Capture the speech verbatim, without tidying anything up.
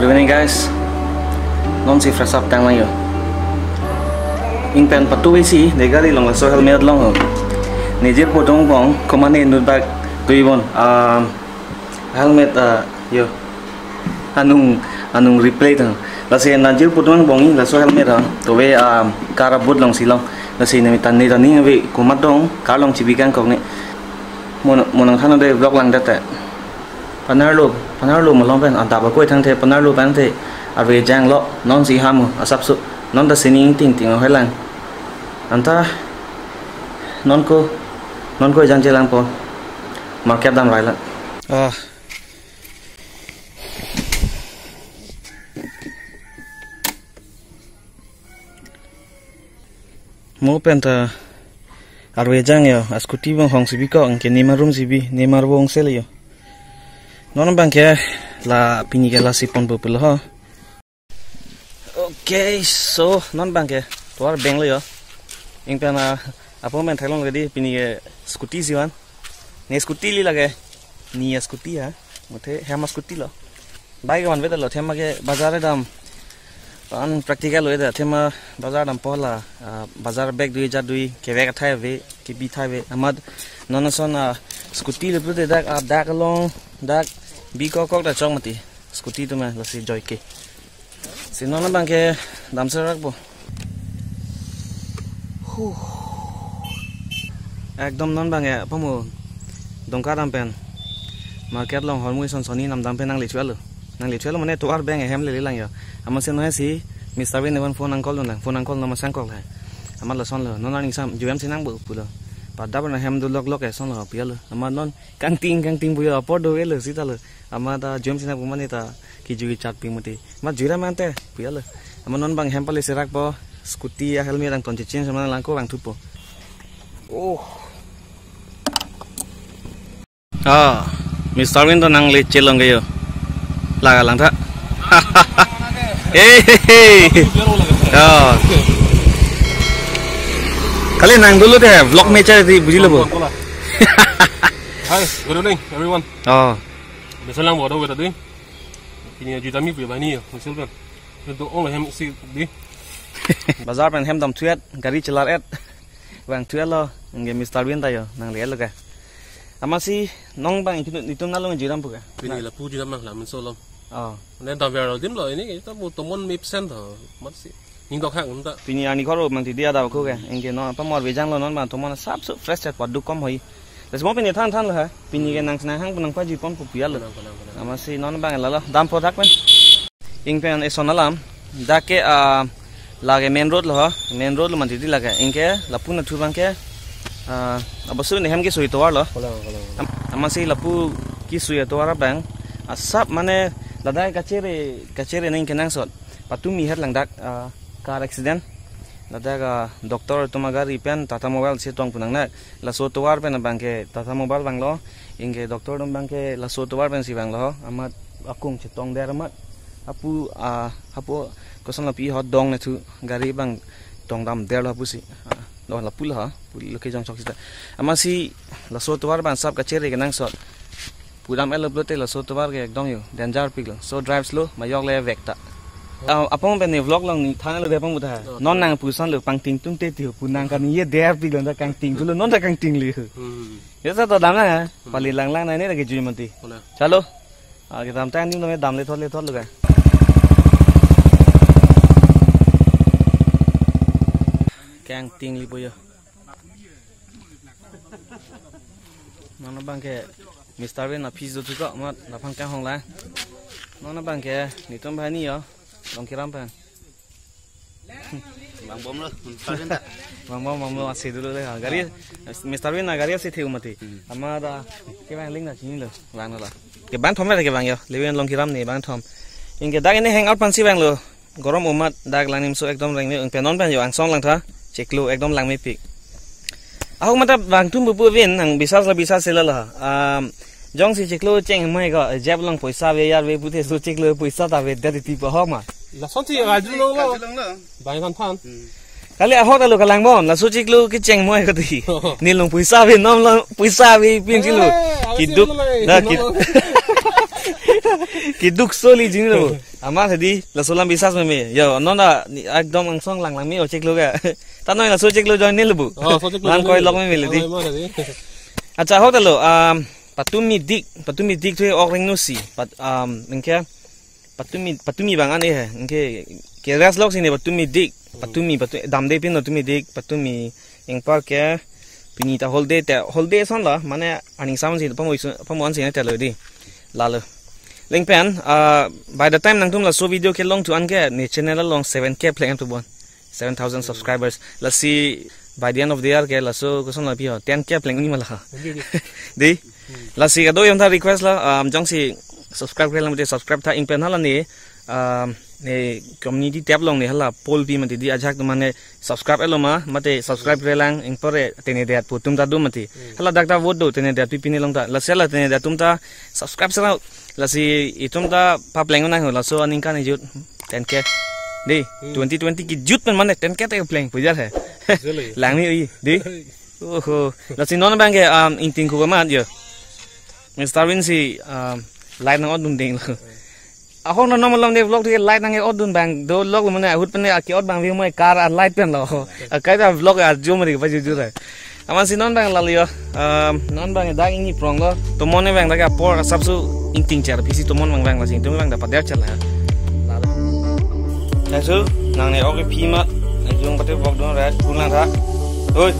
Good evening, guys. Non si fresh up tanglang yo. Ingpen patu isi de gari along laso helmet along ho. Ne jirpo tong pong, komane nut bag tuibon. Um, helmet, uh, yo. Anung, anung replay tang. Lasi ne jirpo tong pong i laso helmet ha. Tobe, um, car a-boot along si long. Lasi ne tan ne tan ni ave komat dong, car along chibi kangkok ne. Mo nang, mo nangthan de vlog lang date. Panarlo, panarlo malom pen, adap akoi thangthe, panarlo pen the, arve janglo, non si hamu, asapso, non ta sining tingting o helang. Anta, non ko, non ko jang chelang po, market dam rai la. Ah. Mo pen ta arve jang yo, a-scooty bang hong si bikok, anke ne mar room si bi, ne mar vong sel yo. Non abang ke la pini ke lasi ponpo pulo ho. Okay, so non abang ke tovar benglo yo. Ingpen a, apong pen theklong ready pini ke scooty si van. Ne scooty li lake. Ne a-scooty ha. Muthe hem a-scooty lo. Bike vanve ta lo, athema ke bazar dam. An practical lo da, athema bazar dampo la, ah, bazar bag dui ja dui, kevek athai ave, kebi athai ave. Amat non ason a-scooty lo pulote dak, ah, dak along, dak bikok kok ta chok mati. Scooty atum lasi joike. Si non abang ke dam serak po. Huh. Ekdom non abang ke pamu Dongka dam pen market along hormu ison soni nam dam pen nangli chualo. Nangli chualo mane tovar beng hem lele lang yo. Amat si non si Mister Win even phone nang call dun lang. Phone nang call nama sangkok la. Amat lason lo. Non arni sam juem si nang bo pulo. Pada pen hem do lok lok eson lo pi lo. Amat non kangting kangting pu yo apor do elo sita lo. Amat ta juem si nang pu mane ta kejui kechat pi mati. Amat jui ra mante pu lo. Amat non abang hem pale serak po, scooty a-helmet angton chechange sama lang ko lang thupo. Oh. Ah, Mister Win to nangli chelong ke yo. Laga lang tha. Hey, hey, hey. Oh. Kali nang dulu deh, vlog mecha di buji lo bo. Hi, good evening, everyone. Oh. Biasa lang bodo kita ding. Ini aja kami punya bani ya, misalkan. Itu ong hem si di. Bazar pen hem dam thuet, gari chelar et. Vang thuet lo, anke Mister Win ta yo, nangli lo ke. Amat si non abang itum, itum nalong juram pu ke? Pini lapu juram nang lam so lo. Oh. Ne dam ver lo dim lo ini, kita bu tomon mip sen to. Amat si. Ning dok hak ta. Pini arni khoro mang ti dia da ko ke. Anke non pamor vejang lo non abang tomon asapso fresh chat pa duk kom hoi. Terus mo pini than than lo ha. Pini ke nang senang hang penang paji pon pu pi lo. Penang, penang, penang. Amat si non abang lalo dam po thak pen. Ingpen eson alam. Dak ke, ah, lake main road lo ha. Main road lo mati di lake. Ingke lapu na thu abang ke, ah, abasu ne hem kesui tovar lo. Kolang, kolang. Am-, amat si lapu kesui tovar abang. Asap mane ladak kachere, kachere nang kenangsot. Patumi het lang dak, ah, car accident. Ladak, ah, doctor atum agari pen Tata Mobile si tong pu nang nak. Laso tovar pen abang ke Tata Mobile vanglo. Ingke doctor atum abang ke laso tovar pen si vanglo. Amat akung chetong der amat. Apu, ah, apu koson lapi ho dong ne thu gari abang tong dam der lo apu si. Ah, lo lapu lo ha. Pu lo ke jong chok sita. Amat si laso tovar abang asap kachere kenangsot. Pu dam elo pulote laso tovar ke ekdom yo danger pik lo. So drive slow, majok le vek ta. Ah, apong pen ne vlog along ne than lo de apong puta. Oh. Non nang puson lo pangting tung te ti pu nang kan ye der pik lo da kangting pulo non da kangting li. Hmm. Ya sa to dam na ha. Hmm. Pali lang lang na ne lagi jui mati. Hola. Chalo. Ah, kedam ta ning dam le thot le thot lo ka. Kangting li po yo. Non abang ke Mister Win office do thuko amat laphang kanghong la. Non abang ke netum bani yo Longkiram pen. Bang bom lo, Mister Win ta. Bang bom, bang bom, asi dulu deh. Gari, Mister Win na gari asi thiu mati. Hmm. Amat ta kevang ling na chini lo, vang lo. Kevang thom le kevang yo, Lewin Longkiram ne vang thom. Ingke dak ne hangout pen si vanglo. Gorom amat dak langnim so ekdom rengme ung penon pen yo angsong lang tha. Chiklo ekdom langme pik. Ahok mata bang tum bupu vin nang bisas la bisas sila la. Um, jongsi chiklo cheng mai ko jep long poisa ave yar ave pute so chiklo poisa ta ave dari ti pa hok ma. Lason si raju long lo. Raju long lo. Bang than than. Hmm. Kali ahok ta lo kalang bon, laso chiklo kecheng mai ko ti. Ne long poisa ave nom long poisa ave pin chiklo. Eh, awas kiduk. Sila lai. Na kid- Keduk soli jing lo. Amat hedi laso lam bisas meme. Yo, non da ni ekdom angsong langlang me ochek lo ga. Ta noi laso chek lo join ne lo bu. Oh, so chek lo Lang join koi ne. Lok meme le di. Oh, ma hedi. Acha hok ta lo, um, patumi dik, patumi dik thu ok reng no si. Pat, um, ingke patumi, patumi bang an eh, ingke ke rest lok si ne patumi dik, patumi, patu, damde pin patumi dik, patumi ingpar ke pini ta holiday te, holiday son la, mane aning sam si pamu isu, pamu an si ne te lo di. Lalo. Lengpen, uh, by the time nangtum laso video kelong thu an ke ne channel along seven K pleng tu bon. Seven thousand subscribers. Lasi by the end of the year ke laso koson lapi ho, ten K pleng ni mala. Di. Lasi kado yom ta request la, um, jongsi subscribe kre lang mate subscribe tha, ingpen hala ni, um, ne community tab along ne hala poll pi mate di ajak tu mane subscribe elo ma, mate subscribe kre lang ingpore tene det pu tum ta do mate. Hala dak ta vote do tene det pi pini long ta. Lasi hala tene det tum ta subscribe sera. Lasi itum ta papleng nang ho laso aningkan ejut ten K. Di, Hmm. twenty twenty kejut pen mane ten K ta pleng pujar hai. Jale. Langni ui, di. Oho. Lasi non bang ke, um, ingting ko ma yo. Mister Win si, um, light nang odun ding lo. Ahong na normal lam de vlog de light nang odun bang do lok mane ahut pen aki ot bang view mai car a light pen lo. Akai ta vlog a jumri pa jujur hai. Aman si non bang lali yo. Um, non bang dak ingni prong lo. Tomon ne bang dak apor asap su ingting cher pisi tomon bang bang lasi ingtung bang dapat dia cher la. Lalo. Kasu nang ne oke phi mat. Jung pati vlog dun rat pulang ra. Oi.